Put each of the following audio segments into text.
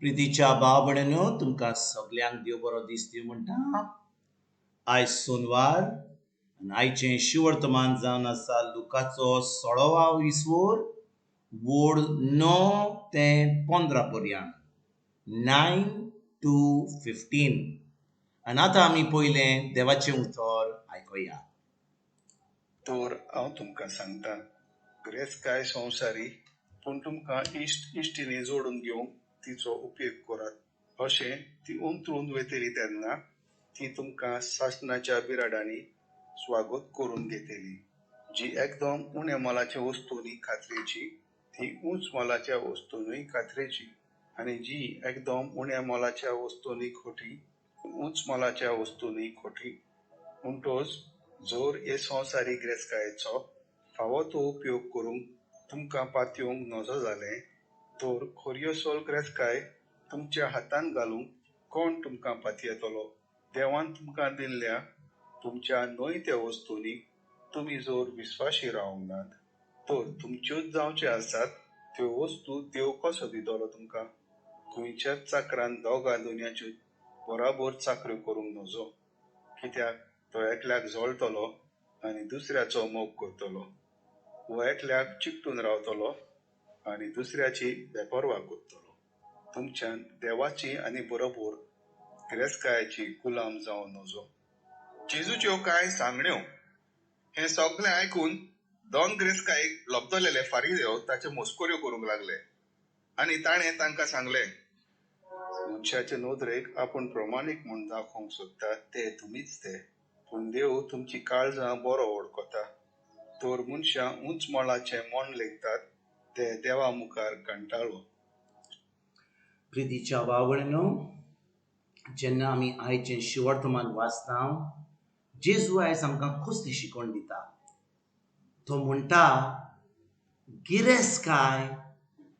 प्रितीच्या भाव भयणीनो, तुमकां सगल्यांक देव बरो दीस दिवं म्हणटा. आयज सोनवार आनी आयचें शिवर्तमान जावन आसा लुकाचो सोळावो विसवोर, वोड 9 ते 15 पर्यंत, 9 to 15. आनी आतां आमी पयलें देवाचें उतर आयकुया. तर हांव तुमकां सांगता, गिरेस्तकाय संवसारी, पूण तुमकां इश्ट इश्टिणी जोडून घेवंक तिचो उपेग करात. अशें ती अंतरून वयतली तेन्ना ती तुमकां सासणाच्या बिराडांनी स्वागत करून घेतली. जी एकदम उण्या मोलाच्या वस्तूंनी खात्रेची ती उंच मोलाच्या वस्तूंनी खात्रेची, आनी जी एकदम उण्या मोलाच्या वस्तूंनी खोटी उंच मोलाच्या वस्तूंनी खोटी. म्हणटच जर हे संवसारी गिरेस्तकायेचो फावो तो उपयोग करूंक तुमकां पातयेवंक नजो जालें तर खरी असल गिरेस्तकाय तुमच्या हातान घालूंक कोण तुमकां पातयेतलो? देवान तुमकां दिल्ल्या तुमच्या न्हय त्या वस्तूंनी तुमी जर विस्वाशी रावंक नात तर तुमच्योच जावच्यो आसात त्यो वस्तू देव कसो दितलो तुमकां? खंयच्याच चाकरान दोगां दोनयाच्यो बराबर चाकऱ्यो करूंक नजो, कित्याक तो एकल्याक जळटलो आनी दुसऱ्याचो मोग करतलो, वो एकल्याक चिकटून रावतलो आनी दुसऱ्याची बेपर्वा करतलो. तुमच्यान देवाची आनी बरोबर गिरेस्तकायेची गुलाम जावं नजो. जेजूच्यो कांय सांगण्यो. हें सगळें आयकून दोन गिरेस्तकायेक लब्दलेले फारिदेव ताच्यो मस्कऱ्यो करूंक लागले आनी ताणें तांकां सांगलें, मनशाचे नदरेक आपूण प्रमाणीक म्हूण दाखोवंक सोदता ते तुमीच ते, पूण देव तुमची काळजां बरो वळखता. तर मनशां उंच मोलाचें मन लेखतात ते देवा मुखार कंटाळो. प्रितीच्या भाव भयणीनो, जेन्ना आमी आयचें शिवर्तमान वाचता, जेजू आयज आमकां कसली शिकवण दिता? तो म्हणटा, गिरेस्तकाय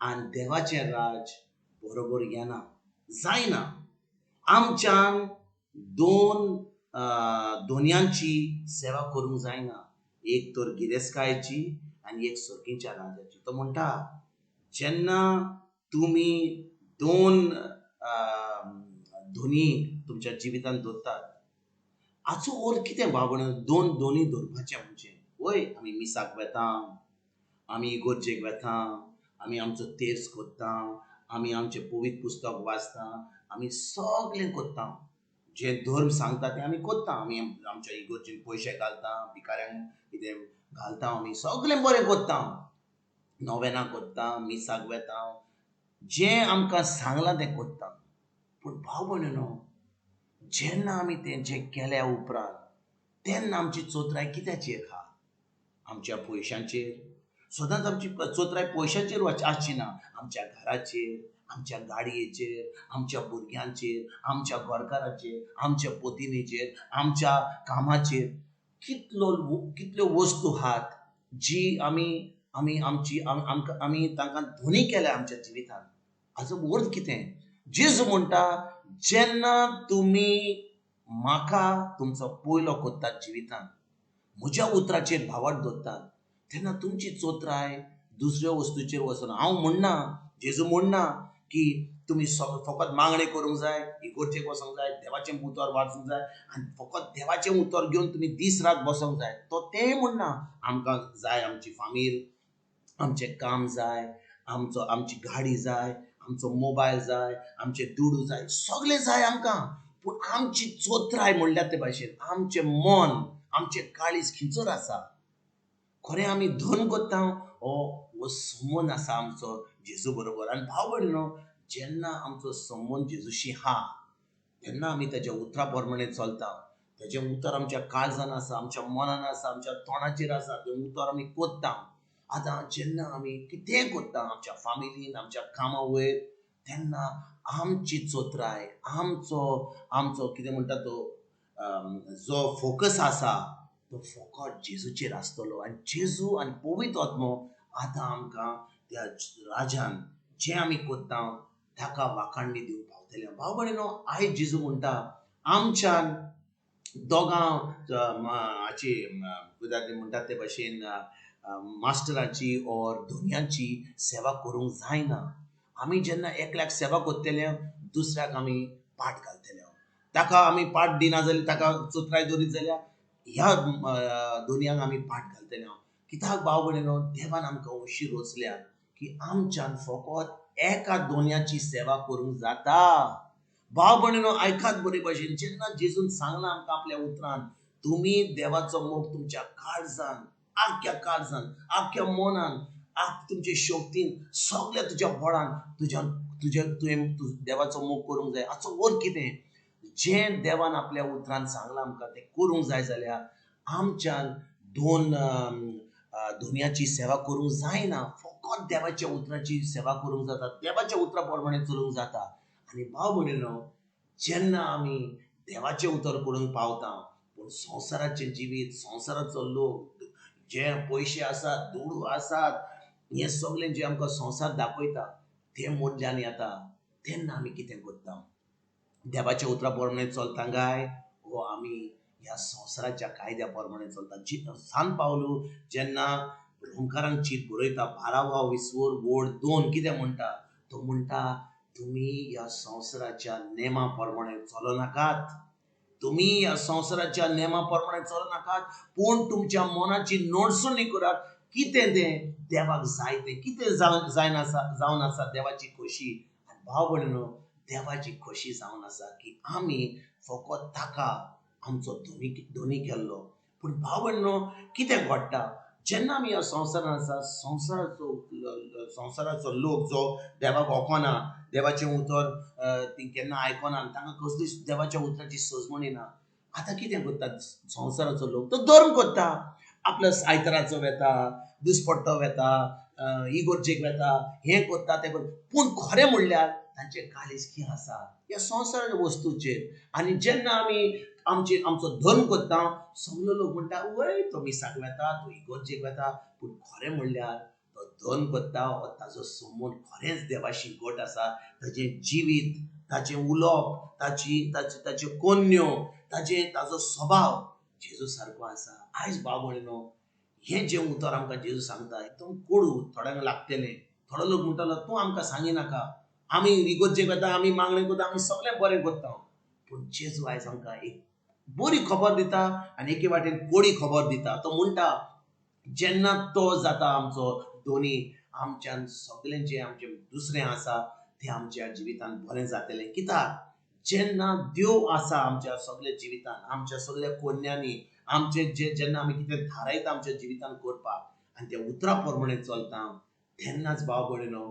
आनी देवाचें राज बरोबर येना, जायना. आमच्यान दोन दोनयांची सेवा करूंक जायना, एक तर गिरेस्तकायेची आनी एक सर्गीच्या राजाची. तो म्हणटा, जेन्ना तुमी दोन दोनी तुमच्या जिवितांत दवरतात, हाचो अर्थ कितें बाबा? दोन दोनी दवरपाचें म्हणजे वय आमी मिसाक वेता, आमी इगर्जेक वेता, आमी आमचो तेर्स करता, आमी आमचें पवित्र पुस्तक वाचता, आमी सगळें करता, जें धर्म सांगता तें आमी करता, आमी आमच्या इगर्जेन पयशे घालता, भिकाऱ्यांक कितें घालता, आमी सगळें बरें करता, नोवेनां करता, मिसाक वेता, जें आमकां सांगलां तें करता. पूण भाव भयणीनो, जेन्ना आमी तें जें केल्या उपरांत तेन्ना आमची चोत्राय कित्याचेर आहा? आमच्या पयशांचेर. सदांच आमची चोत्राय पयशांचेर आसची ना, आमच्या घराचेर, आमच्या गाडयेचेर, आमच्या भुरग्यांचेर, आमच्या घरकाराचेर, आमच्या पतिनीचेर, आमच्या कामाचेर. कितल्यो वस्तू आहात जी आमी आमी आमची आमकां आमी तांकां धनी केल्या आमच्या जिवितांत. हाचो अर्थ कितें? जेजू म्हणटा, जेन्ना तुमी म्हाका तुमचो पयलो करतात जिवितांत, म्हज्या उतराचेर भावार्थ दवरतात, तेन्ना तुमची चोत्राय दुसऱ्या वस्तूचेर वचना. हांव म्हणना, जेजू म्हणना की तुमी फकत मागणें करूंक जाय, इगर्जेक वचोंक जाय, देवाचें उतर वाचूंक जाय आनी फकत देवाचें उतर घेवन तुमी दीस रात बसोंक जाय. तो तें म्हणना. आमकां जाय आमची फामील, आमचें काम जाय, आमची गाडी जाय, आमचो मोबायल जाय, आमचे दुडू जाय, सगळें जाय आमकां. पूण आमची चोत्राय म्हणल्यार ते भाशेन आमचें मन, आमचें काळीज खंयसर आसा? खरें आमी धन करता, हो संबंद आसा आमचो जेजू बरोबर. आनी भाव भयणीनो, जेन्ना आमचो संबंद जेजूशी आहा तेन्ना आमी तेज्या उतरा प्रमाणे चलता. तेजें उतर आमच्या काळजान आसा, आमच्या मनान आसा, आमच्या तोंडाचेर आसा, तें उतर आमी करता. आतां जेन्ना आमी कितेंय करता आमच्या फामिलीन, आमच्या कामा वयर, तेन्ना आमची चोत्राय, आमचो कितें म्हणटा तो जो फोकस आसा तो फकत जेजूचेर आसतलो. आनी जेजू आनी पवित्र आत्मो आतां आमकां त्या राजान जें आमी करता ताका वाखाणणी दिवंक पावतले. भाव भयणीनो, आयज जेजू म्हणटा, आमच्यान दोगां हाची म्हणटात ते भाशेन मास्टराची ओर धनयांची सेवा करूंक जायना. आमी जेन्ना एकल्याक सेवा करतले दुसऱ्याक आमी पाट घालतले. ताका आमी पाट दिना जाल्यार ताका चतुराय दवरीत जाल्यार ह्या दोनयांक आमी पाट घालतले. कित्याक भाव भयणीनो, देवान आमकां अशी रचल्या की आमच्यान फकत एका दोनयाची सेवा करूंक जाता. भाव भयणीनो आयकात बरे भाशेन, जेन्ना जेजून सांगलां आमकां आपल्या उतरान, तुमी देवाचो मोग तुमच्या काळजान, आख्ख्या काळजान, आख्ख्या मनान, तुमचे शक्तीन, सगळ्या तुज्या बळान तुज्या तुज्या तुवें देवाचो मोग करूंक जाय. हाचो अर्थ कितें? जें देवान आपल्या उतरान सांगलां आमकां तें करूंक जाय जाल्यार आमच्यान दोन दोनयाची सेवा करूंक जायना. फकत देवाच्या उतराची सेवा करूंक जाता, देवाच्या उतरा प्रमाणे चलूंक जाता. आनी भाव भयणीनो, जेन्ना आमी देवाचें उतर करूंक पावता पूण संवसाराचें जिवीत, संवसाराचो लोक, जे पयशे आसात, दुडू आसात, हें सगळें जें आमकां संवसार दाखयता तें मदल्यान येता, तेन्ना आमी कितें करता? देवाच्या उतरा प्रमाणे चलता काय वो आमी ह्या संवसाराच्या कायद्या प्रमाणे चलता? सान पावलू जेन्ना रोमकारांक चीट बरयता 12 विसवर वोड 2 कितें म्हणटा? तो म्हणटा तुमी ह्या संवसाराच्या नेमा प्रमाणे चलो नाकात, तुमी ह्या संवसाराच्या नेमा प्रमाणे चलो नाकात, पूण तुमच्या मनाची नोडसणी करात कितें तें देवाक जाय तें, कितें जायना जावन आसा देवाची खोशी. आनी भाव भयणीनो, देवाची खोशी जावन आसा की आमी फकत ताका आमचो धनी केल्लो. पूण भाव भयणीनो, कितें घडटा जेन्ना आमी ह्या संवसारान आसा, संवसाराचो लोक जो देवाक वळखना, देवाचें उतर ती केन्ना आयकना, तांकां कसलीच देवाच्या उतराची सजमणी ना. आतां कितें करता संवसाराचो लोक? तो धर्म करता, आपलो आयताराचो वेता, दुसपट्टो वेता, इगोर्जेक वेता, हें करता तें करता, पूण खरें म्हणल्यार तांचें काळीज कितें आसा ह्या संवसाराच्या वस्तूचेर. आनी जेन्ना आमी आमचो धर्म करता, सगलो लोक म्हणटा वय तो मिसाक वेता, तो इगोर्जेक वेता, पूण खरें म्हणल्यार तो धर्म करता हो ताजो संबंद खरेंच देवाशी घट आसा. ताजें जिवीत, ताचें उलोवप, ताच्यो कोन्यो, ताजो स्वभाव जेजू सारको आसा. आयज भाव भयणीनो, हें जें उतर आमकां जेजू सांगता एकदम कोडू थोड्यांक लागतलें. थोडो लोक म्हणटलो तूं आमकां सांगिनाका, आमी इगोर्जेक वता, आमी मागणें करता, आमी सगळें बरें करता. पूण जेजू आयज आमकां एक बरी खबर दिता आनी एके वाटेन कोडी खबर दिता. तो म्हणटा जेन्ना तो जाता आमचो दोनी, आमच्यान सगळें जें आमचें दुसरें आसा तें आमच्या जिवितान बरें जातलें. कित्याक जेन्ना देव आसा आमच्या सगळ्या जिवितान, आमच्या सगळ्या कोन्यांनी, आमचे जे जेन्ना आमी कितें थारायता आमच्या जिवितान करपाक आनी त्या उतरा प्रमाणे चलता, तेन्नाच भाव भयणीनो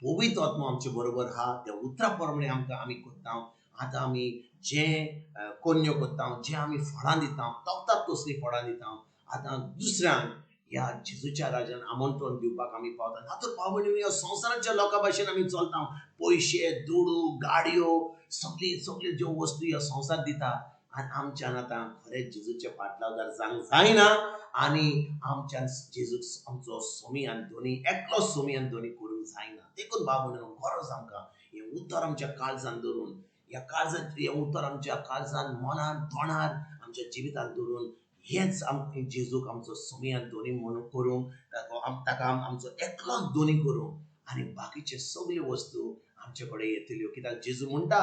पवित्र आत्मो आमचे बरोबर आहा. त्या उतरा प्रमाणे आमकां आमी करता. आतां आमी जें कोन्यो करता, जें आमी फळां दिता, तोखतात तसलीं फळां दिता. आतां दुसऱ्यांक ह्या जेजूच्या राजान आमंत्रण दिवपाक आमी पावता. ना तर भाव भयणीनो, ह्या संवसाराच्या लोकां भाशेन आमी चलता. पयशे, दुडू, गाडयो, सगळी सगळ्यो ज्यो वस्तू ह्या संवसार दिता आनी आमच्यान आतां खरेंच जेजूचे फाटलावदार जावंक जायना. आनी आमच्यान जेजूक आमचो सोमी आनी दोनी, एकलो सोमी आनी दोनी करूंक जायना. देखून भाव भयणीनो, गरज आमकां हें उतर आमच्या काळजान धरून, ह्या काळजान हें उतर आमच्या काळजान, मनान, तोंडार, आमच्या जिवितान धरून हेंच जेजूक आमचो सोमी आनी दोनी म्हणून करूंक, ताका आमचो एकलोच दोनी करूंक आनी बाकीचे सगल्यो वस्तू आमचे कडेन येतल्यो. कित्याक जेजू म्हणटा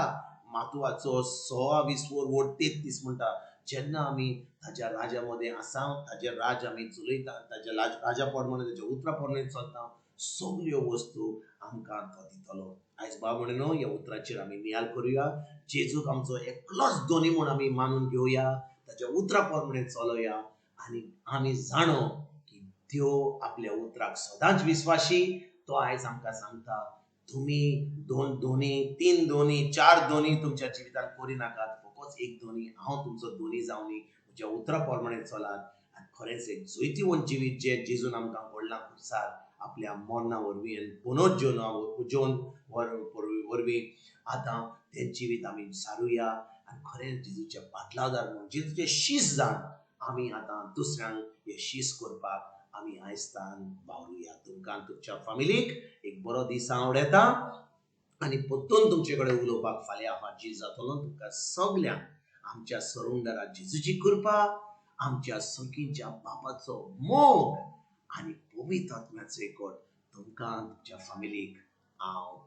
मातुवाचो 26 वोड 33 म्हणटा, जेन्ना आमी ताज्या राजा मदें आसा, ताजें राज आमी चलयता, ताज्या राजा प्रमाणे, ताज्या उतरा प्रमाणे चलता, सगल्यो वस्तू आमकां तो दितलो. आयज भाव भयणीनो, ह्या उतराचेर आमी नियाळ करुया. जेजूक आमचो एकलोच दोनी म्हूण आमी मानून घेवया, ताज्या उतरा प्रमाणे चलोया आनी आमी जाणो की देव आपल्या उतराक सदांच विस्वाशी. तो आयज आमकां सांगता तुमी 2 दोनी, 3 दोनी, 4 दोनी तुमच्या जिवितान करिनाकात, फकत एक दोनी, हांव तुमचो दोनी जावनी, म्हज्या उतरा प्रमाणे चलात आनी खरेंच एक जैतिवंत जिवीत जें जेजून आमकां घडलां खुर्सार आपल्या मरणा वरवीं आनी पुनर्जीवन वरवीं, आतां तें जिवीत आमी सारुया आनी खरेंच जेजूचे पाटलावदार म्हणून जेजूचे शीस जावन आमी आतां दुसऱ्यांक हे शीस करपाक आमी आयस्तान वावरुया. तुमकां तुमच्या फामिलीक एक बरो दीस आवडटा आनी परतून तुमचे कडेन उलोवपाक फाल्यां हाजीर जातलो. तुमकां सगल्यांक आमच्या सरुंदरा जेजूची कृपा, आमच्या सखींच्या बापाचो मोग आनी पवित्र आत्म्याचो एकवट तुमकां तुमच्या फामिलीक हांव